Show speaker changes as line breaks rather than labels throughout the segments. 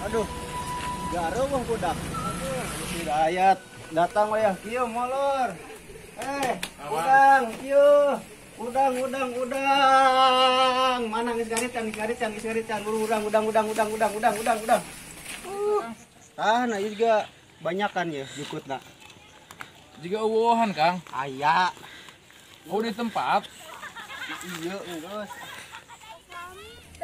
Aduh. Garuh budak. Aduh, si Dayat datang wayah kieu molor. Udang kieu. Udang. Mana geus garit can buru udang. Tah, nah ieu juga banyakan ya jukutna.
Juga eueuhan, Kang.
Aya.
Oh, di tempat.
Iya, geus.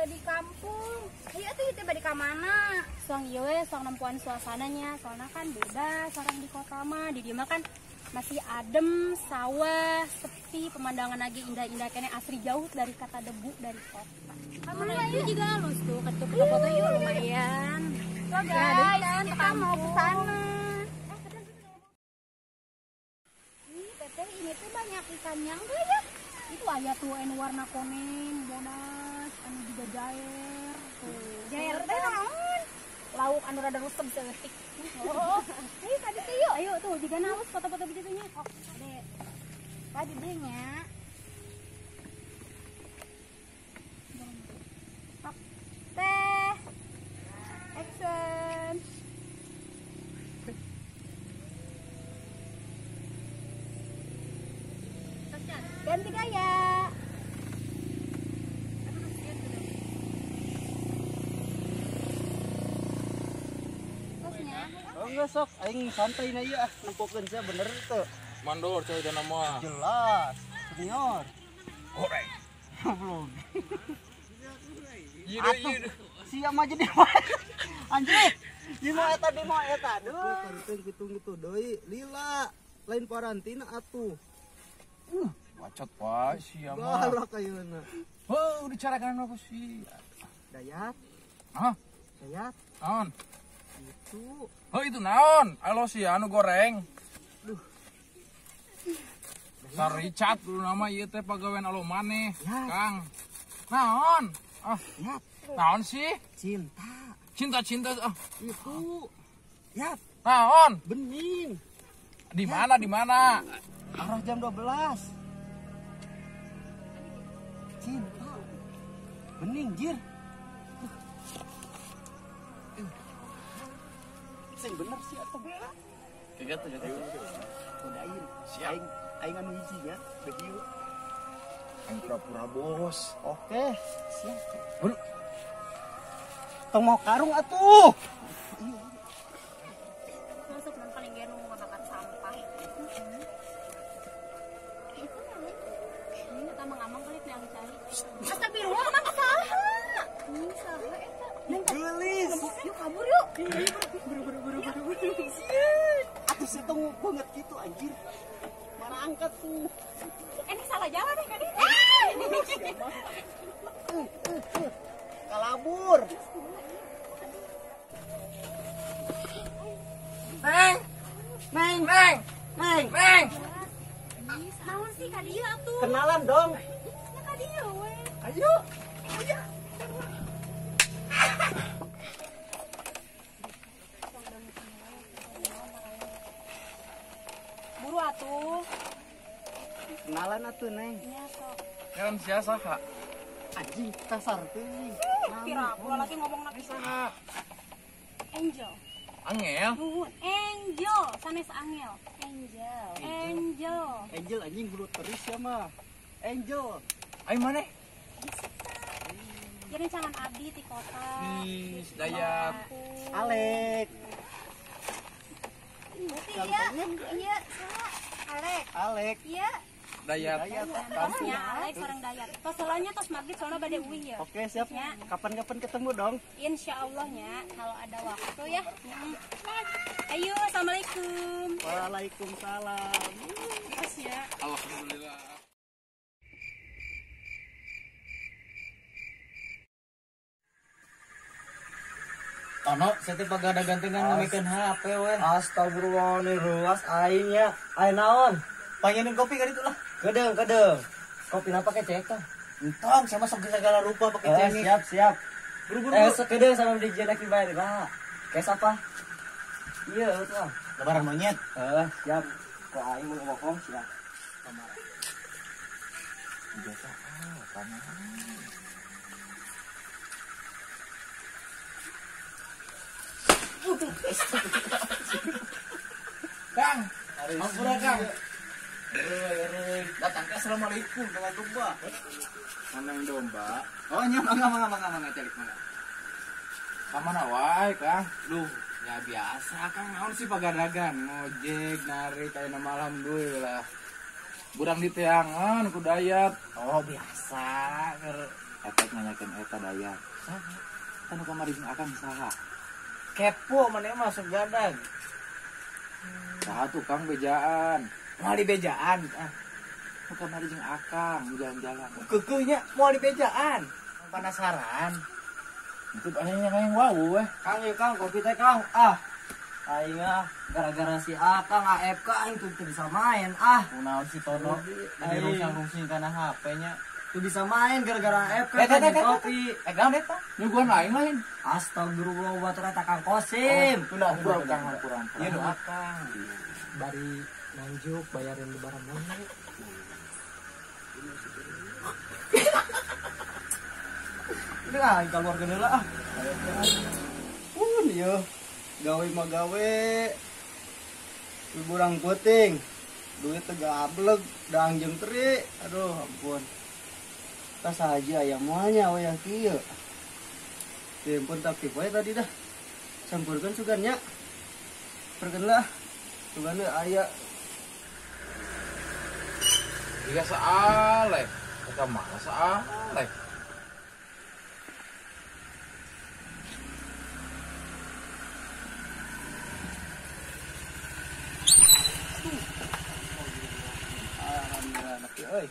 Di kampung. Iya tuh itu bade ka mana? Soang ieu we, soang nempuan suasananya. Soalna kan beda sareng di kota mah. Di dieu mah kan masih adem, sawah, sepi, pemandangan lagi indah-indah kene asri jauh dari kata debu dari kota. Kamana ieu juga halus tuh, ketuk foto yuk lumayan. So guys, kita mau ke sana. Ini teteh ini tuh banyak ikannya enggak ya? Itu aya tuh anu warna kuning, bodas, anu juga jair tuh. Jair teh naon? Lauk anu rada rusep saeutik. Oh, ayo tadi teh yuk. Ayo tuh juga halus foto-foto begitunya. Oh, ade. Tadi deh nya. Teh. Action. Ganti gaya.
Oh enggak sok, aing santai na ieu ah, nempokeun sia bener teu.
Mandor coy dana mah.
Jelas, senior.
Goreng.
Belum.
Iya iya.
Sia mah jadi anjir. Ieu mah eta demo eta. Duh, kareuteung kitu-kitu deui, lila. Lain parantina atuh.
Bacot pak, sia mah.
Galak ayeuna.
Heuh, dicarakan aku sih.
Dayat.
Hah?
Dayat.
Naon?
Itu.
Heuh, itu naon? Alo sih anu goreng.
Duh.
Saricat dulu nama ieu teh pagawean alo maneh,
ya.
Kang. Naon? Ah,
ya.
Naon sih?
Cinta.
Cinta-cinta ah.
Itu. Ya.
Naon?
Bening.
Di mana? Di mana?
Arah jam 12. Cinta. Bening jir. Sing bener sih atau bela?
Kayak gitu jadi.
Kodain.
Siap.
Aing anu hiji nya, begieu.
Aing pura-pura bos.
Oke, siap.
Buru.
Tong mau karung atuh.
Masuk nan paling ge nu makan sampah. Itu naon? Ini eta mang-amang kali teh cai. Astagfirullah, mang saha? Saha eta?
Geulis.
Yuk kabur yuk.
Buru-buru. Atuh sih tong banget gitu anjir. Mana angkat tuh.
Ini salah jalan nih kali.
Kalabur.
Neng.
Neng.
Neng.
Neng.
Neng.
Naon sih ka dieu atuh?
Kenalan dong.
Ya ka dieu we.
Ayo. Ayo.
Buru atuh.
Kenalan atuh, Neng.
Iya, sok.
Kenalan sia saha?
Anjing kasar teuing.
Pira-pura lagi ngomong lagi
saha?
Angel.
Angel?
Nuhun. Angel, sanes Angel. Angel. Angel.
Angel anjing bulu terus ya mah. Angel.
Ayo maneh?
Jadi calon abdi di kota.
Ih, Dayat.
Alek.
Iya, iya, Alek.
Alek.
Iya.
Dayat.
Tosnya Alek seorang Dayat. Tos soalnya tos maghrib soalnya bade uih ya.
Oke, siap. Kapan-kapan ketemu dong.
Insya Allah nya kalau ada waktu ya. Ayo, assalamualaikum.
Waalaikumsalam.
Terus ya.
Alhamdulillah.
Tono, saya teh pagada gantengan ngamekeun HP we.
Astagfirullah, nih ruas aing nya. Aing naon?
Panggilin kopi kan itulah.
Kedeung, kedeung.
Kopi napa pakai cek?
Entong, sama sok segala rupa pakai cek.
Siap, siap.
Buru-buru.
Sekedeung sama di jenak dibayar lah. Kayak siapa? Iya, betul.
Lebaran monyet.
Siap. Kok aing mau ngomong siap.
Biasa apa
tuh.
Kang, ampura Kang. Datang ke assalamualaikum dengan domba. Manang domba. Oh nya mangga mangga mangga mangga calik mangga. Kamana wae Kang? Duh, ya biasa Kang, naon sih pagadagan ngojek narik ayeuna alhamdulillah. Burang diteangan ku Dayat.
Oh biasa keur
efek nanyakeun eta Dayat. Saha? Kan nu kamari jeung Akang saha?
Kepo maneh mah sok gadag.
Saha tukang bejaan?
Moal dibejaan ah.
Nu kamari jeung Akang jalan-jalan.
Keukeuh nya moal dibejaan. Penasaran.
Itu aya yang wau weh.
Kang yuk Kang, kopi teh Kang. Ah. Aing ah, gara-gara si Akang AFK aing tuh teu bisa main ah.
Kunaon si Tono? Jadi rungsing-rungsing kana HP-nya.
Tuh bisa main gara-gara AFK kan kopi.
Eh naon eta? Nyuguhan aing lain.
Astagfirullah batur eta Kang Kosim.
Udah kurang Kang kurang.
Ieu doa Kang. Bari nganjuk bayarin lebaran mana.
Ini ah keluarga heula ah.
Pun ieu gawe mah gawe. Burang peuting. Duit teh gableg, daang jeung teri. Aduh, ampun. Tas aja aya moalnya we yang kieu. Ya ampun tapi poe tadi dah. Campurkeun sugan nya. Perkeun lah. Sugan deui aya.
Jika saalek, eta mah saalek.
Alhamdulillah nepi euy.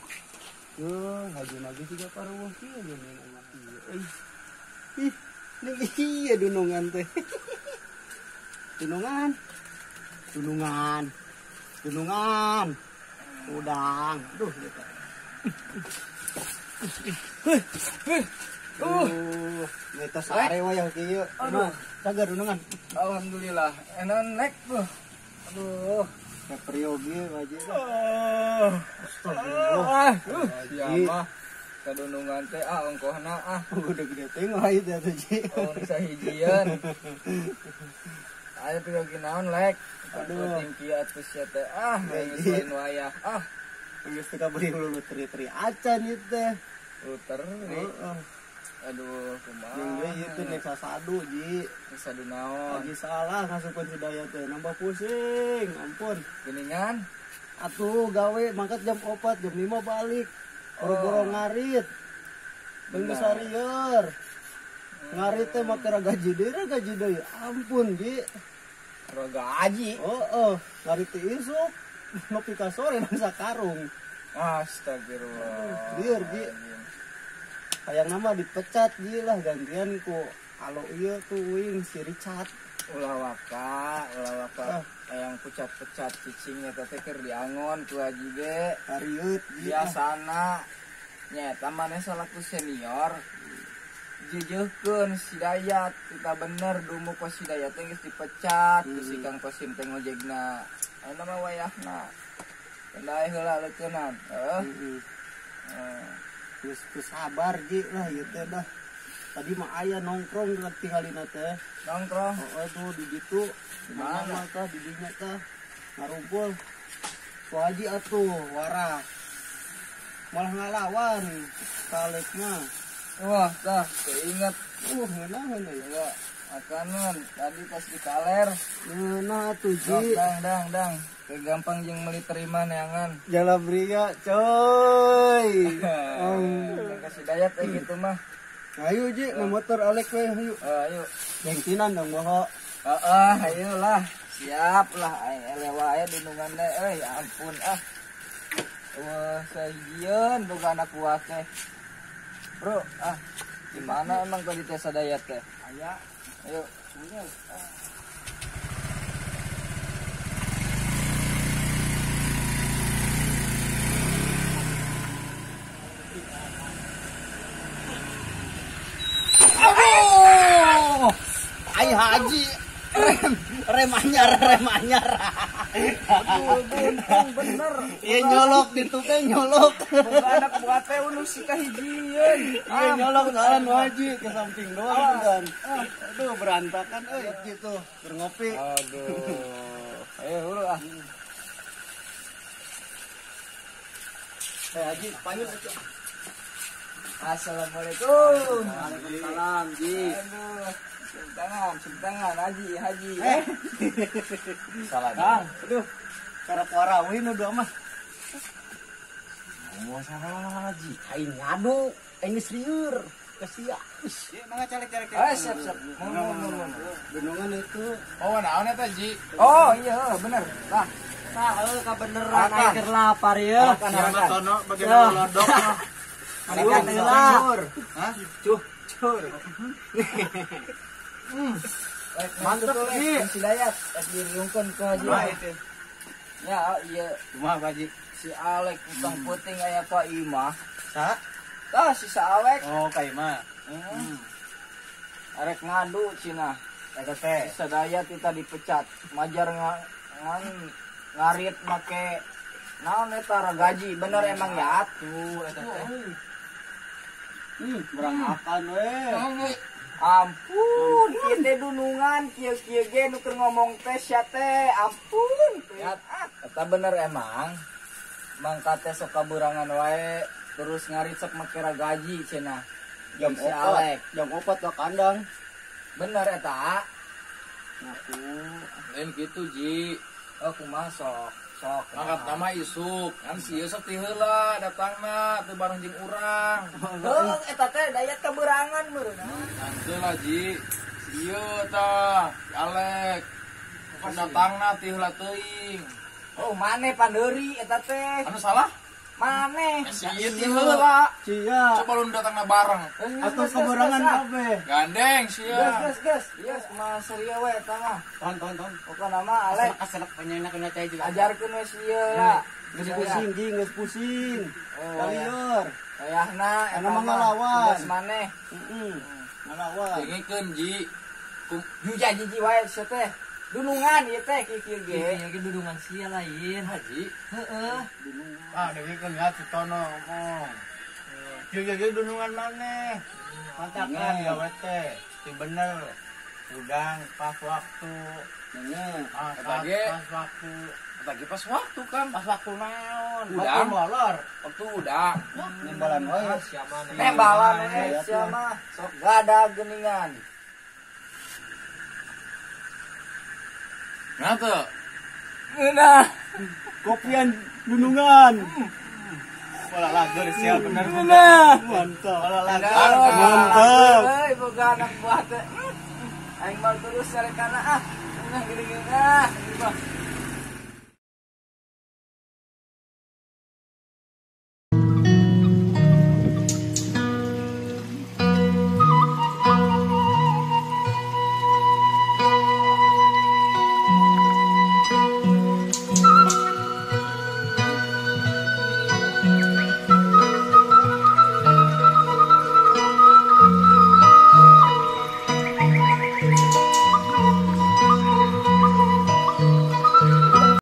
Yuh, ngaji-ngaji tiga paruh kieu geuning ieu euy. Ih, ning ieu dunungan teh. Dunungan. Dunungan. Dunungan. Udang. Aduh gitu. Heh, heh. Eta sare we yang kieu. Aduh, cagar dunungan.
Alhamdulillah, enak nek tuh. Aduh.
Periogi wajib.
Astagfirullah. Ya mah kadunungan teh ah ongkohna ah.
Udah gede teh ngahit ya tuh Ji.
Oh sahijian. Aya periogi naon lek. Aduh tinggi atuh sia teh ah geus lain wayah ah.
Geus teu kabeli hulu teri-teri acan ieu teh.
Luter.
Heeh.
Aduh kumaha.
Jeung deui ieu teh nek sasadu Ji.
Sasadu naon?
Lagi salah ngasupkeun si Dayat teh nambah pusing, ampun.
Geuningan
atuh gawe mangkat jam 4, jam 5 balik. Boro-boro ngarit. Beung sarieur. Ngarit teh make gaji deui, gaji deui. Ampun Ji.
Gaji.
Heeh, ngarit teh isuk nepi ka sore nang sakarung.
Astagfirullah.
Lieur Ji. Hayang nama dipecat Ji lah gantian ku alo ieu tuh uing si Richard.
Ulah waka, ulah waka. Hayang pucat-pecat cicing eta teh keur diangon ku haji ge.
Harieut Ji.
Biasana nyaeta maneh salaku senior. Jejeuhkeun si Dayat, kita bener dumu ku si Dayat teh geus dipecat, ku si Kang Kosim teh ngojegna. Ayeuna mah wayahna. Kendai heula leukeunnan, heuh.
Heeh. Geus teu sabar Ji lah ieu teh dah. Tadi mah aya nongkrong tinggalina teh.
Nongkrong?
Heeh tuh di ditu. Di mana tah di dinya tah. Ngarumpul. Ku haji atuh warah. Malah ngalawan kalek mah.
Wah, tah keinget.
Ngeunaheun euy.
Ya, makanan tadi pas di kaler.
Ngeunah atuh Ji.
Dang dang dang. Gampang jeung meuli terima neangan.
Jala bria coy.
Kasih Dayat eh gitu mah.
Ayo Ji, na motor alek we ayo.
Ayo.
Bengkinan dong boho.
Heeh, ayo lah. Siap lah aing elewa aya dunungan teh euy, ampun ah. Wah, sahijieun boga anak buah teh. Bro, ah gimana emang tadi teh Sadayat teh?
Aya.
Ayo.
Aduh. Ai haji. Rem anyar, rem anyar.
Aduh, bener.
Iya nyolok ditu teh nyolok.
Boga anak buah teh unu si kahijieun.
Iya nyolok jalan wajib ke samping doang kan. Aduh berantakan euy gitu. Keur ngopi.
Aduh. Ayo hulu ah.
Haji panggil aja.
Assalamualaikum.
Waalaikumsalam, Ji.
Aduh. Cium tangan, Haji, Haji.
Salah.
Kang, aduh. Karep warawih nu dua mah.
Mau salah Haji.
Aing ngadu, aing geus lieur. Kasia.
Ieu mangga calik-calik.
Ah, siap, siap. Mau.
Bendungan itu.
Oh, naon eta, Ji?
Oh, iya, bener. Lah,
Tah, heuh kabeneran aing keur lapar ye.
Siapa tono bagaimana lodok.
Makan heula.
Hah?
Cuh, cur.
Mantep, Ji.
Si Dayat, es diriungkeun ku Haji. Ya, iya.
Kumaha, Pak Haji?
Si Alek utang puting aya ka imah.
Sa?
Tah si Alek.
Oh, ka imah.
Arek ngadu cenah.
Eta teh.
Si Dayat kita dipecat. Majar ngan ngarit make naon eta gaji bener emang ya atuh eta teh.
Berantakan we.
Ampun, kieu teh dunungan kieu-kieu ge nu keur ngomong teh sia teh. Ampun. Ya, eta bener emang. Mangka teh sok kaburangan wae terus ngarit sok make gaji cenah.
Jam
Si Alek.
4, jam 4 ke kandang.
Bener eta.
Ngaku.
Lain gitu, Ji.
Oh, kumaha sok. Sok.
Mangkat nama isuk, kan si ieu sok ti heula datangna teu bareng jeung urang.
Heuh, eta teh Dayat kaburangan meureun.
Henteu lah, Ji. Si ieu tah, si Alek. Datangna ti heula teuing.
Oh, maneh pandeuri eta teh.
Anu salah?
Maneh.
Si ieu ti heula.
Cia.
Coba lu datangna bareng.
Atau keberangan kabeh.
Gandeng sia.
Gas, gas, gas. Yes, kumaha serieu we eta mah.
Ton ton ton.
Pokona mah Alek
Aselak penyenak kena cai juga.
ajarkeun we si ieu lah.
Geus pusing, Ji, geus pusing.
Oh,
Kalieur.
Kayahna
Anu mah ngalawan.
Tugas maneh.
Heeh. Ngalawan.
Dengikeun, Ji.
Juja jiji wae sia teh. Dunungan ieu teh kieu-kieu ge.
Ieu dunungan sia lain.
Haji.
Heeh.
Ah, dengikeun ya si Tono ngomong. Kieu-kieu dunungan maneh. Mantakan ya we teh. Si bener. Udang pas waktu.
Bener.
Ah, pas waktu. Lagi pas waktu kan, pas waktu naon? Udang. Waktu molor, waktu udang.
Nembalan wae.
Nembalan we sia mah. Sok gada geuningan.
Nah tuh.
Ngeunah.
Kopian dunungan. Pola lager sia bener. Mantap. Pola lager. Mantap.
Euy, boga anak buah teh. Aing mah terus sarekana ah. Ngeunah geuningan ah. Ieu mah.